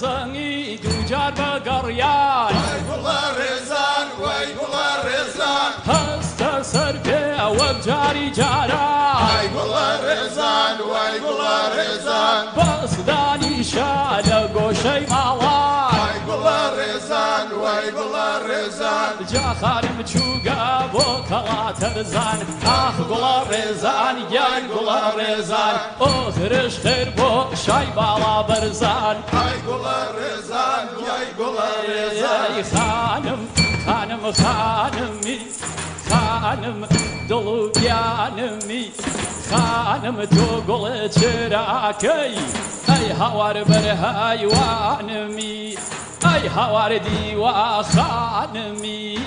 زەنگی دووجار بە گەڕیان. وەی گوڵە ڕێزان وەی گوڵە ڕێزان. هەستە سەر پێ وەک جاری جاران. ئای گوڵە ڕێزان وەی گوڵە ڕێزان. بەس دانیشە لە گۆشەی ماڵان. ئای گوڵە ڕێزان وەی گوڵە ڕێزان. جا خانم چووگە بۆ کەڵاتەرزان. ئاخ گوڵە ڕێزان گیان گوڵە ڕێزان. ئۆخرش خێر بۆ شای باڵا بەرزان. ئای گوڵە ڕێزان وەی گوڵە ڕێزان. ئەی خانم خانم خانمی خانم دڵ و گیانمی خانم تۆ گوڵ چراکەی ئەی هاوار بەر هەیوانمی ئەی هاوار دیوە خانمی.